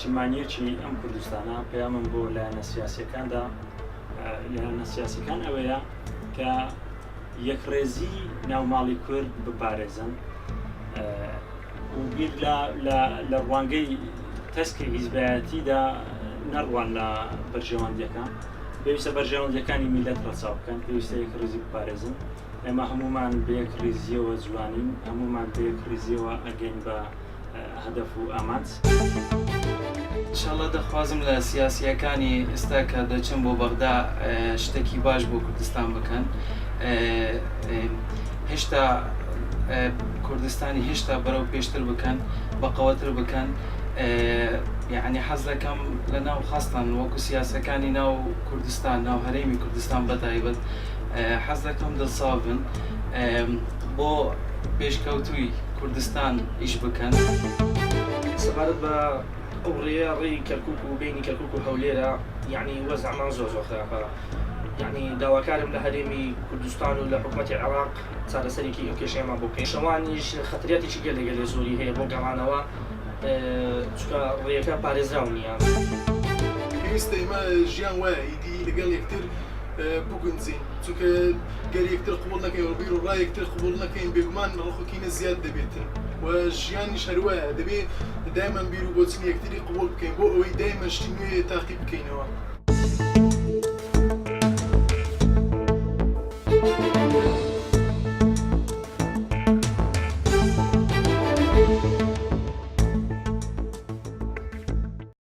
نیشتیمانیەکی ئەم کوردستانە، پەیامم بۆ لایەنە سیاسیەکاندا لایەنە سیاسیەکان ئەوەیە کە یەکڕێزی ناو ماڵی کورد بپارێزن و بیر لە ڕوانگەی تەسکی حیزبایەتیدا نەڕوان لە بەرژەوەندیەکان پێویستە بەرژەوەندیەکانی میلەت ڕەچاو بکەن پێویستە یەکڕیزی بپارێزن ئێمە هەمومان بە یەکڕیزیەوە جوانین هەمومان بە یەکڕیزیەوە ئەگەین بە هەدەف و ئامانج. ئینشاڵا دەخوازم لە سیاسیەکانی ئێستا کە دەچن بۆ بەغدا شتێکی باش بۆ کوردستان بکەن هێشتا کوردستانی هێشتا بەرەو پێشتر بکەن بەقەوەتر بکەن یعنی حەز دەکەم لە ناو خاستان وەکو سیاسەکانی ناو کوردستان ناو هەرێمی کوردستان بەتایبەت حەز دەکەم دڵساو بن بۆ پێشکەوتووی کوردستان ئیش بکەن. سەبارەت بە ئەو ڕێیە ڕێی کەرکوک و بەینی کەرکوک و هەولێرە یەعنی وەزعمان زۆر زۆر خراپە یەعنی داواکارم لە هەرێمی کوردستان و لە حکومەتی عێراق چارەسەرێکی ئەو کێشەیەمان بۆ بکەین شەوانیش خەتریاتێکی گەلێ گەلێ زۆری هەیە بۆ گەڕانەوە چونکە ڕێیەکە پارێزراو نییە. پێویستە ئێمە ژیان وایە ئیدی لەگەڵ یەکتر بگونجێین چونکە گەر یەکتر قبوڵ نەکەین و بیر و ڕای یەکتر قبوڵ نەکەین بێگومان ڕق و کینە زیاد دەبێتن و ژیانیش هەر وایە دەبێ دایمەن بیر و بۆچنی یەکتری قبوڵ بکەین بۆ ئەوەی دایمەن شتی نوێ تاقی بکەینەوە.